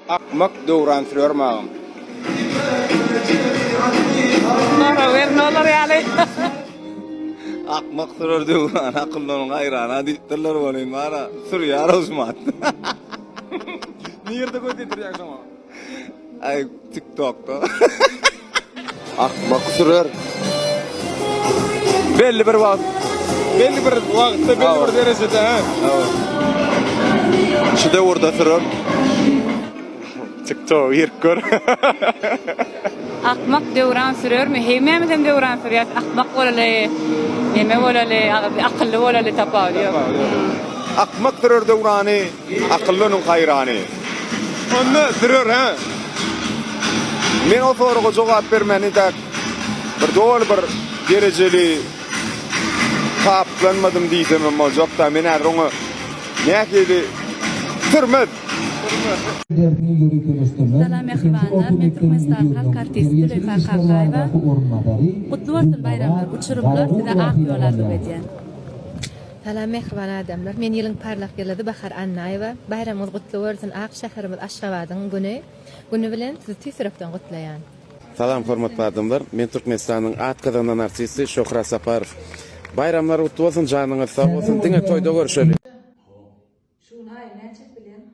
Akmak döwran sürermi agam. Sorag berme olar ýaly. Akmak sürer döwran akyllanyň haýrana diýipdirler welin bara sürýär ozmat. Nirde göz ýetirýäň şoňa? Aý tiktokda. Akmak sürer. Belli bir wagt. Belli bir wagtda, belli bir derejede, ha. Şu döwürde sürer. TikTok girip gör. Akmak döwran sürermi? Hemmämizem döwran sürýäs. Akmak bolaly, neme bolaly, akylly bolaly tapawudy ýok. Akmak sürer döwrany, akylly onuň haýrany. Onda sürer, ha. Men o soraga jogap bermän entäk bir doly bir derejeli taplanmadym diýsemem boljakda. Men häzir oňa nähili sürmez. Salam mähribanlar men Türkmenistanyň halk artisti Züleýha Kakaýewa Gutly bolsun baýramlar uçurymlar size ak ýol arzuw edýän. Salam mähriban adamlar men ýylyň parlak ýyldyzy Bahar Annaýewa baýramyňyz gutly bolsun ak şäherimiz Aşgabadyň güni güni bilen sizi tüýs ýürekden gutlaýan. Salam hormatly adamlar men Türkmenistanyň at gazanan artisti Şöhrat Saparow Baýramlar gutly bolsun janyňyz sag bolsun diňe toýda görşeli. Şu gün aýy näçesi bilýäňmi?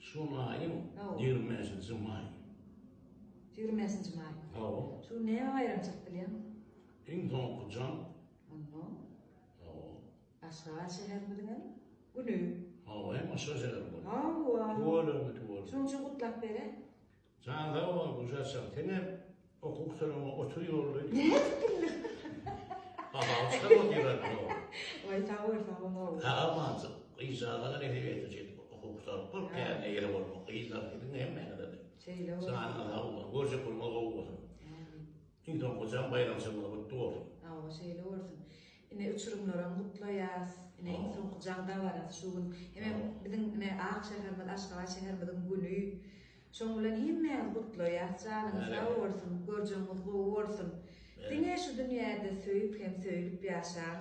Şu gün aýyň 25-nji maý. 25-nji maý. Hawa. Şu gün näme baýramçylyk bilýäňmi? Iň soňky jaň. Onda. Hawa. Aşgabat şäherimiziň güni. Hawa, hem Aşgabat şäheriň güni. Hawa. Tüweleme, tüweleme. Şonuň üçin gutlap bere. Jan sag bol, Gülşatjan. Senem okuw gutaryňa 30 ýyl boldy. Nädip bildiň? Hasaby çykaryp otyrlar. Waý, sag bol, sag bol. Sag amanjyk. Gyzjagazlara nesip etsin şeýdip okuw gutaryp bir kärine eýe bolmak. Gyzlar siziň hemmäňize-de. Şeýle bolsun. Janyňyz sag bolsun. Görjek günüňiz gowy bolsun. Amin. Iň soňky jaň baýramçylygyňyz gutly bolsun. Hawa, şeýle bolsun. Ine uçurymlaram gutlaýas. Ine iň soňky jaň dabarasy şu gün. Hemem biziň ine ak şäherimiz Aşgabat şäherimiziň güni. Şoň bilen hemmäňizi gutlaýas. Janyňyz sag bolsun, görjegiňiz gowy bolsun. Diňe şu dünýäde söýüp hem söýlüp ýaşaň.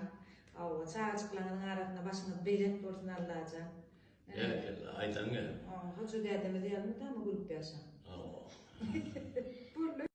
Hawa, çagajyklaryňyzyň arasynda başyňyz belent bolsun Allajan. Berekella, aýdan gelin. Hoja dädemiz ýaly mydama gülüp ýaşaň. Hawa. Boldy.